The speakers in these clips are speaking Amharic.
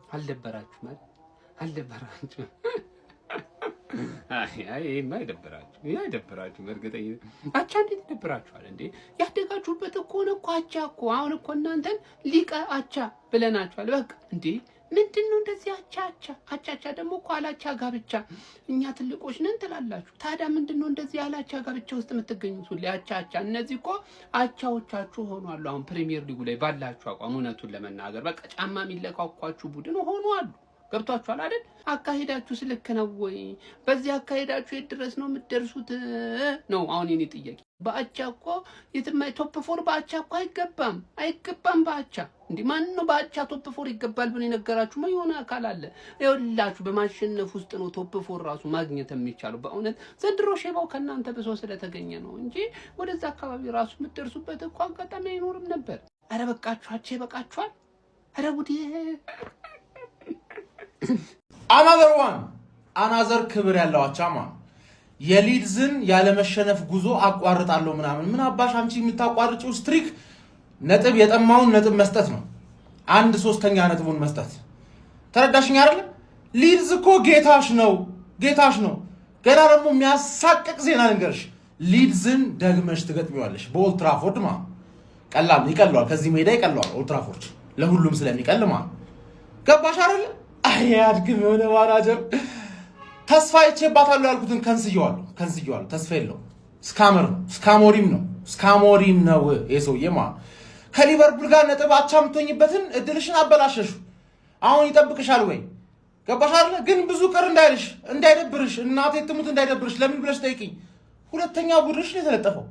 አልደበራችሁ ማለት አልደበራችሁ? አይ አይ፣ ይሄማ አይደብራችሁ፣ ይሄ አይደብራችሁ። በእርግጠኝነት አቻ እንዴት ይደብራችኋል እንዴ? ያደጋችሁበት እኮ ነው እኮ አቻ እኮ። አሁን እኮ እናንተን ሊቀ አቻ ብለናችኋል። በቃ እንዴ፣ ምንድን ነው እንደዚህ አቻ አቻ አቻ አቻ? ደግሞ እኮ አላቻ ጋብቻ እኛ ትልቆች ነን ትላላችሁ። ታዲያ ምንድን ነው እንደዚህ አላቻ ጋብቻ ውስጥ የምትገኙት ሁሌ አቻ አቻ? እነዚህ እኮ አቻዎቻችሁ ሆኗሉ። አሁን ፕሪሚየር ሊጉ ላይ ባላችሁ አቋም እውነቱን ለመናገር በቃ ጫማ የሚለቋቋችሁ ቡድን ሆኗሉ። ገብቷችኋል አይደል? አካሄዳችሁስ ልክ ነው ወይ? በዚህ አካሄዳችሁ የት ድረስ ነው የምትደርሱት ነው አሁን የኔ ጥያቄ። በአቻ እኮ የትም top four በአቻ እኮ አይገባም፣ አይገባም። በአቻ እንዲህ ማን ነው በአቻ top four ይገባል ብሎ የነገራችሁ? የሆነ አካል አለ። ይኸውላችሁ በማሸነፍ ውስጥ ነው top four ራሱ ማግኘት የሚቻለው። በእውነት ዘንድሮ ሼባው ከእናንተ ብሶ ስለተገኘ ነው እንጂ ወደዛ አካባቢ ራሱ የምትደርሱበት እኮ አጋጣሚ አይኖርም ነበር። ኧረ በቃችሁ፣ አቻ ይበቃችኋል። ኧረ ጉዴ! Another one፣ another ክብር ያለው አቻማ የሊድዝን ያለመሸነፍ ጉዞ አቋርጣለሁ ምናምን። ምን አባሽ አንቺ የምታቋርጪው streak? ነጥብ የጠማውን ነጥብ መስጠት ነው። አንድ ሶስተኛ ነጥቡን መስጠት። ተረዳሽኝ አይደለ? ሊድዝ እኮ ጌታሽ ነው፣ ጌታሽ ነው። ገና ደግሞ የሚያሳቅቅ ዜና ልንገርሽ፣ ሊድዝን ደግመሽ ትገጥሚዋለሽ በኦልትራፎርድ ማ ቀላል ይቀለዋል። ከዚህ ሜዳ ይቀለዋል ኦልትራፎርድ ለሁሉም ስለሚቀል ማ ገባሽ አይደለ? አይ አድግም የሆነ ማናጀር ተስፋ አይቼባታለሁ ያልኩትን ከንስየዋለሁ፣ ከንስየዋለሁ። ተስፋ የለውም። Scammer ነው፣ ስካሞሪም ነው፣ ስካሞሪም ነው ይሄ ሰውዬ ማለት። ከሊቨርፑል ጋር ነጥብ አቻ የምትሆኝበትን እድልሽን አበላሸሹ። አሁን ይጠብቅሻል ወይ? ገባሽ አይደለ? ግን ብዙ ቅር እንዳይልሽ፣ እንዳይደብርሽ፣ እናቴ ትሙት እንዳይደብርሽ። ለምን ብለሽ ጠይቂኝ። ሁለተኛ ቡድንሽ ነው የተለጠፈው።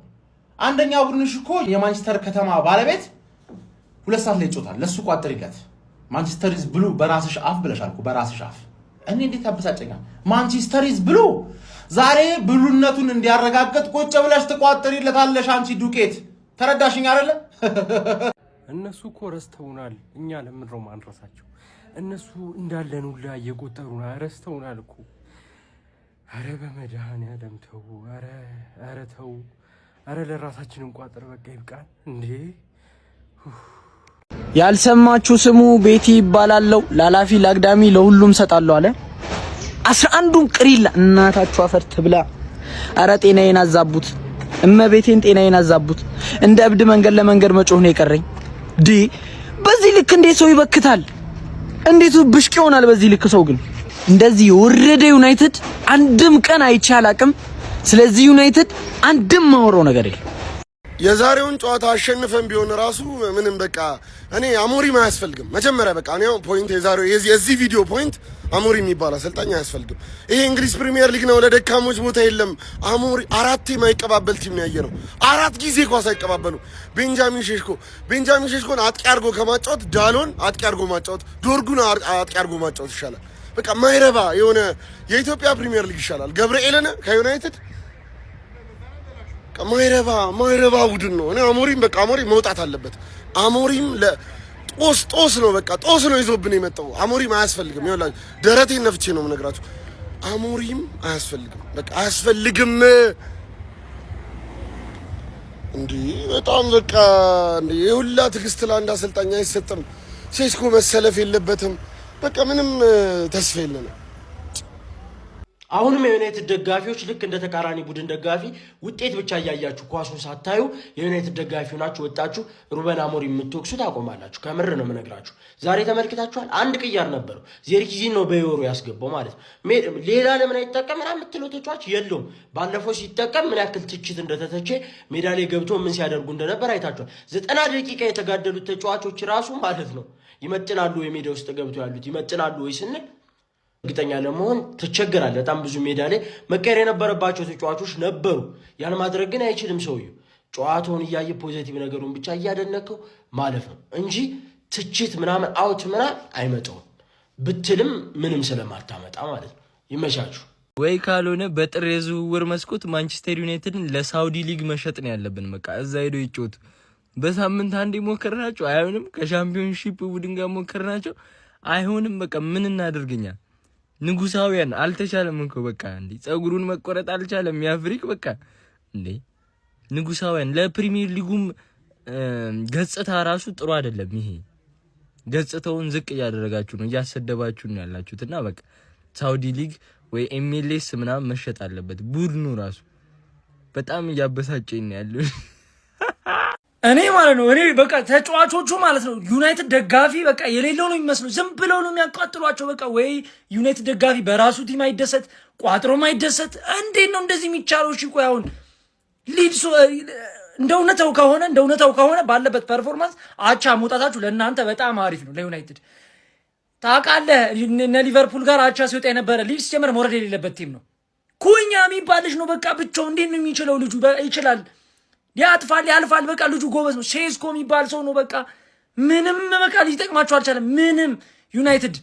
አንደኛ ቡድንሽ እኮ የማንቸስተር ከተማ ባለቤት 2 ሰዓት ላይ ይጮታል። ለሱ ቋጥሪለት። Manchester is blue በራስሽ አፍ ብለሻል እኮ፣ በራስሽ አፍ። እኔ እንዴት ያበሳጨኛል። Manchester is blue ዛሬ blue ነቱን እንዲያረጋግጥ ቁጭ ብለሽ ትቋጥሪለታለሽ። አንቺ ዱቄት፣ ተረዳሽኝ አይደለ? እነሱ እኮ ረስተውናል። እኛ ለምን ነው ማንረሳቸው? እነሱ እንዳለን ሁላ እየቆጠሩና ረስተውናል እኮ። አረ በመድኃኒዓለም ተው! አረ አረ ተው! አረ ለራሳችን እንቋጥር። በቃ ይብቃል እንዴ! ያልሰማችሁ ስሙ፣ ቤቲ ይባላለው። ላላፊ ላግዳሚ ለሁሉም ሰጣለሁ አለ። 11ዱም ቅሪላ እናታችሁ አፈር ትብላ። አረ ጤናዬን አዛቡት፣ እመቤቴን ጤናዬን አዛቡት። እንደ እብድ መንገድ ለመንገድ መጮህ ነው የቀረኝ። ዲ በዚህ ልክ እንዴት ሰው ይበክታል? እንዴት ብሽቅ ይሆናል? በዚህ ልክ ሰው ግን እንደዚህ የወረደ ዩናይትድ አንድም ቀን አይቼ አላቅም። ስለዚህ ዩናይትድ አንድም ማወራው ነገር የለም። የዛሬውን ጨዋታ አሸንፈን ቢሆን ራሱ ምንም በቃ እኔ አሞሪም አያስፈልግም። መጀመሪያ በቃ እኔ point የዛሬው የዚህ ቪዲዮ point አሞሪም የሚባል አሰልጣኝ አያስፈልግም። ይሄ እንግሊዝ ፕሪሚየር ሊግ ነው፣ ለደካሞች ቦታ የለም። አሞሪ አራቴ የማይቀባበል team ነው ያየነው። አራት ጊዜ ኳስ አይቀባበሉ። ቤንጃሚን ሼሽኮን አጥቂ አድርጎ ከማጫወት ዳሎን አጥቂ አድርጎ ማጫወት፣ ዶርጉን አጥቂ አድርጎ ማጫወት ይሻላል። በቃ ማይረባ የሆነ የኢትዮጵያ ፕሪሚየር ሊግ ይሻላል። ገብርኤልን ከዩናይትድ ማይረባ ማይረባ ቡድን ነው። እኔ አሞሪም በቃ አሞሪም መውጣት አለበት። አሞሪም ለጦስ ጦስ ነው፣ በቃ ጦስ ነው ይዞብን የመጣው። አሞሪም አያስፈልግም። ይኸውላችሁ ደረቴን ነፍቼ ነው የምነግራችሁ። አሞሪም አያስፈልግም፣ በቃ አያስፈልግም። እንዲህ በጣም በቃ እንዲህ የሁላ ትዕግስት ለአንድ አሰልጣኝ አይሰጥም። ሴስኮ መሰለፍ የለበትም። በቃ ምንም ተስፋ የለንም። አሁንም የዩናይትድ ደጋፊዎች ልክ እንደ ተቃራኒ ቡድን ደጋፊ ውጤት ብቻ እያያችሁ ኳሱን ሳታዩ የዩናይትድ ደጋፊ ሆናችሁ ወጣችሁ ሩበን አሞሪም የምትወቅሱ ታቆማላችሁ። ከምር ነው የምነግራችሁ። ዛሬ ተመልክታችኋል። አንድ ቅያር ነበረው። ዜርኪዚን ነው በዮሮ ያስገባው ማለት ነው። ሌላ ለምን አይጠቀም ምናምን የምትለው ተጫዋች የለውም። ባለፈው ሲጠቀም ምን ያክል ትችት እንደተተቼ፣ ሜዳ ላይ ገብቶ ምን ሲያደርጉ እንደነበር አይታችኋል። 90 ደቂቃ የተጋደሉት ተጫዋቾች ራሱ ማለት ነው ይመጥናሉ ወይ፣ ሜዳ ውስጥ ገብቶ ያሉት ይመጥናሉ ወይ ስንል እርግጠኛ ለመሆን ትቸገራለህ። በጣም ብዙ ሜዳ ላይ መቀየር የነበረባቸው ተጫዋቾች ነበሩ። ያን ማድረግ ግን አይችልም ሰውየው። ጨዋታውን እያየ positive ነገሩን ብቻ እያደነከው ማለፍ ነው እንጂ ትችት ምናምን out ምናምን አይመጣውም ብትልም ምንም ስለማታመጣ ማለት ነው። ይመቻችሁ። ወይ ካልሆነ በጥር የዝውውር መስኮት ማንቸስተር ዩናይትድን ለሳውዲ ሊግ መሸጥ ነው ያለብን። በቃ እዛ ሄዶ ይጫወቱ። በሳምንት አንዴ ሞከርናቸው፣ አይሆንም። ከሻምፒዮንሺፕ ቡድን ጋር ሞከርናቸው፣ አይሆንም። በቃ ምን እናደርግኛ? ንጉሳውያን አልተቻለም እኮ በቃ እንዴ፣ ጸጉሩን መቆረጥ አልቻለም። የአፍሪክ በቃ እንዴ ንጉሳውያን ለፕሪሚየር ሊጉም ገጽታ ራሱ ጥሩ አይደለም ይሄ። ገጽታውን ዝቅ እያደረጋችሁ ነው፣ እያሰደባችሁ ነው ያላችሁት። እና በቃ ሳውዲ ሊግ ወይ MLS ምናምን መሸጥ አለበት ቡድኑ ራሱ። በጣም እያበሳጨኝ ነው ያለው። እኔ ማለት ነው፣ እኔ በቃ ተጫዋቾቹ ማለት ነው ዩናይትድ ደጋፊ በቃ የሌለው ነው የሚመስለው። ዝም ብለው ነው የሚያቃጥሏቸው። በቃ ወይ ዩናይትድ ደጋፊ በራሱ team አይደሰት፣ ቋጥሮም አይደሰት። እንዴት ነው እንደዚህ የሚቻለው? እሺ ቆይ አሁን ሊድስ እንደ እውነታው ከሆነ ባለበት performance አቻ መውጣታችሁ ለእናንተ በጣም አሪፍ ነው። ለዩናይትድ ታውቃለህ፣ እነ ሊቨርፑል ጋር አቻ ሲወጣ የነበረ ሊድስ ጀመር መውረድ የሌለበት team ነው። ኩኛ የሚባል ልጅ ነው። በቃ ብቻው እንዴት ነው የሚችለው? ልጁ ይችላል፣ ያጥፋል፣ ያልፋል። በቃ ልጁ ጎበዝ ነው። ሴስኮ የሚባል ሰው ነው። በቃ ምንም በቃ ሊጠቅማቸው አልቻለም። ምንም ዩናይትድ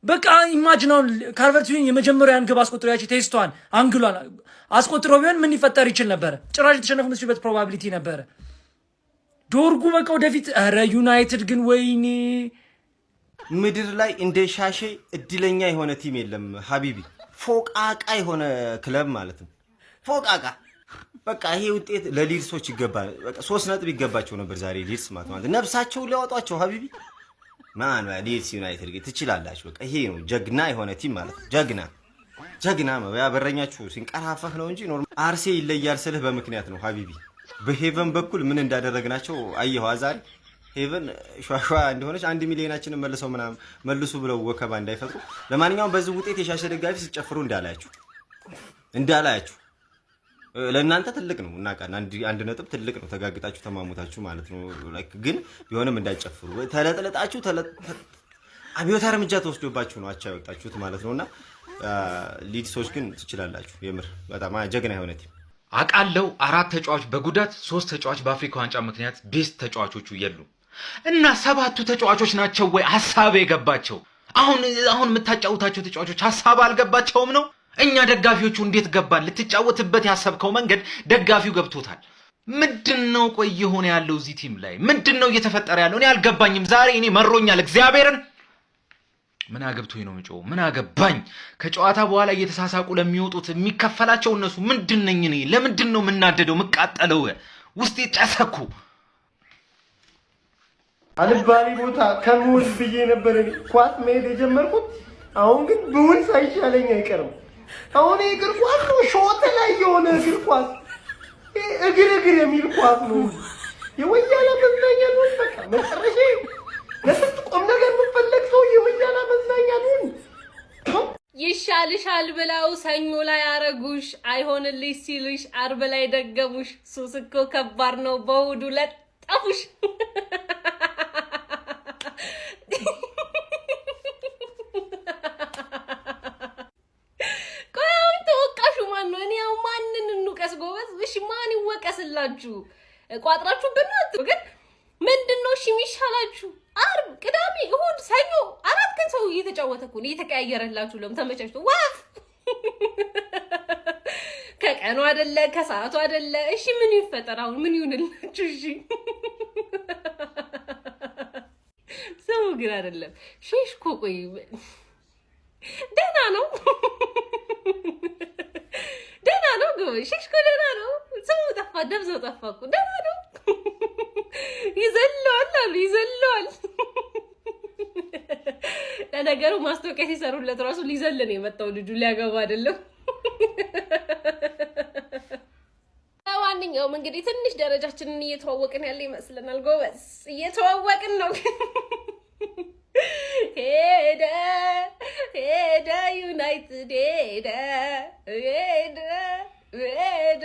በቃ imagine አሁን ካልቨርት የመጀመሪያን ግብ አስቆጥሮ ያቺ ቴስቷን angle ኧን አስቆጥሮ ቢሆን ምን ሊፈጠር ይችል ነበረ? ጭራሽ የተሸነፉ መስበት probability ነበረ። ዶርጉ በቃ ወደፊት። ኧረ ዩናይትድ ግን ወይኔ። ምድር ላይ እንደ ሻሼ እድለኛ የሆነ team የለም حبيبي። ፎቃቃ የሆነ ክለብ ማለት ነው። ፎቃቃ በቃ ይሄ ውጤት ለሊድሶች ይገባል። በቃ 3 ነጥብ ይገባቸው ነበር ዛሬ ሊድስ ማለት ነፍሳቸውን ሊያወጧቸው حبيبي። ማን ሊድስ ዩናይትድ ግን ትችላላችሁ። በቃ ይሄ ነው ጀግና የሆነ team ማለት ነው። ጀግና ጀግና ያ በረኛችሁ ሲንቀራፈፍ ነው እንጂ normal አርሴ ይለያል ስልህ በምክንያት ነው حبيبي። በሄቨን በኩል ምን እንዳደረግናቸው አየኸዋ ዛሬ። ሄቨን ሿሿ እንደሆነች 1 ሚሊዮናችንን መልሰው ምናምን መልሱ ብለው ወከባ እንዳይፈጥሩ። ለማንኛውም በዚህ ውጤት የሻሸ ደጋፊ ሲጨፍሩ እንዳላያችሁ እንዳላያችሁ። ለእናንተ ትልቅ ነው እናውቃለን። 1 ነጥብ ትልቅ ነው። ተጋግጣችሁ ተማሙታችሁ ማለት ነው። Like ግን ቢሆንም እንዳይጨፍሩ ተለጥለጣችሁ አብዮታ እርምጃ ተወስዶባችሁ ነው አቻ ያወጣችሁት ማለት ነው። እና ሊድሶች ግን ትችላላችሁ። የምር በጣም ጀግና የሆነ team። አቃለው አራት ተጫዋች በጉዳት፣ ሶስት ተጫዋች በአፍሪካ ዋንጫ ምክንያት best ተጫዋቾቹ የሉም እና ሰባቱ ተጫዋቾች ናቸው ወይ ሀሳብ የገባቸው? አሁን አሁን የምታጫውታቸው ተጫዋቾች ሀሳብ አልገባቸውም ነው። እኛ ደጋፊዎቹ እንዴት ገባን? ልትጫወትበት ያሰብከው መንገድ ደጋፊው ገብቶታል። ምንድን ነው ቆይ የሆነ ያለው እዚህ team ላይ ምንድን ነው እየተፈጠረ ያለው? እኔ አልገባኝም። ዛሬ እኔ መሮኛል። እግዚአብሔርን ምን አገብቶኝ ነው የምጮኸው? ምን አገባኝ? ከጨዋታ በኋላ እየተሳሳቁ ለሚወጡት የሚከፈላቸው እነሱ ምንድን ነኝ እኔ? ለምንድን ነው የምናደደው የምቃጠለው? ውስጤ ጨሰኩ። አልባሌ ቦታ ከምውል ብዬ ነበር እኔ ኳስ መሄድ የጀመርኩት። አሁን ግን ብውል ሳይሻለኝ አይቀርም። አሁን እግር ኳስ ነው፣ ሾት ላይ የሆነ እግር ኳስ፣ እግር እግር የሚል ኳስ ነው። የወያላ መዝናኛ ነው። በቃ መጨረሻ ለስንት ቁም ነገር የምፈለግ ሰው የወያላ መዝናኛ ነው። ይሻልሻል ብለው ሰኞ ላይ አረጉሽ፣ አይሆንልሽ ሲሉሽ አርብ ላይ ደገሙሽ። ሱስ እኮ ከባድ ነው፣ በእሑዱ ለጠፉሽ። ቆይ አሁን ተወቃሹ ማን ነው? እኔ አሁን ማንን እንውቀስ ጎበዝ? እሺ ማን ይወቀስላችሁ? ቋጥራችሁብን ነው። ግን ምንድን ነው እሺ የሚሻላችሁ? አርብ፣ ቅዳሜ፣ እሁድ፣ ሰኞ 4 ቀን ሰው እየተጫወተ እኮ ነው፣ እየተቀያየረላችሁ ለም ተመቻችቶ ዋፍ ከቀኑ አይደለ ከሰዓቱ አይደለ። እሺ ምን ይፈጠር አሁን ምን ይሁንላችሁ? እሺ ሰው ግን አይደለም ሼሽኮ ቆይ ደህና ነው፣ ደህና ነው። ጎበዝ ሼሽኮ ደህና ነው። ስሙ ጠፋ፣ ደብዛው ጠፋ እኮ ደህና ነው። ይዘለዋል አሉ ይዘለዋል። ለነገሩ ማስታወቂያ ሲሰሩለት ራሱ ሊዘል ነው የመጣው ልጁ፣ ሊያገባ አይደለም። ለማንኛውም እንግዲህ ትንሽ ደረጃችንን እየተዋወቅን ያለ ይመስለናል። ጎበዝ እየተዋወቅን ነው። ሄደ ሄደ ዩናይትድ ሄደ ሄደ ሄደ።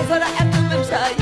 ከይፈርሐት ምምሳይ።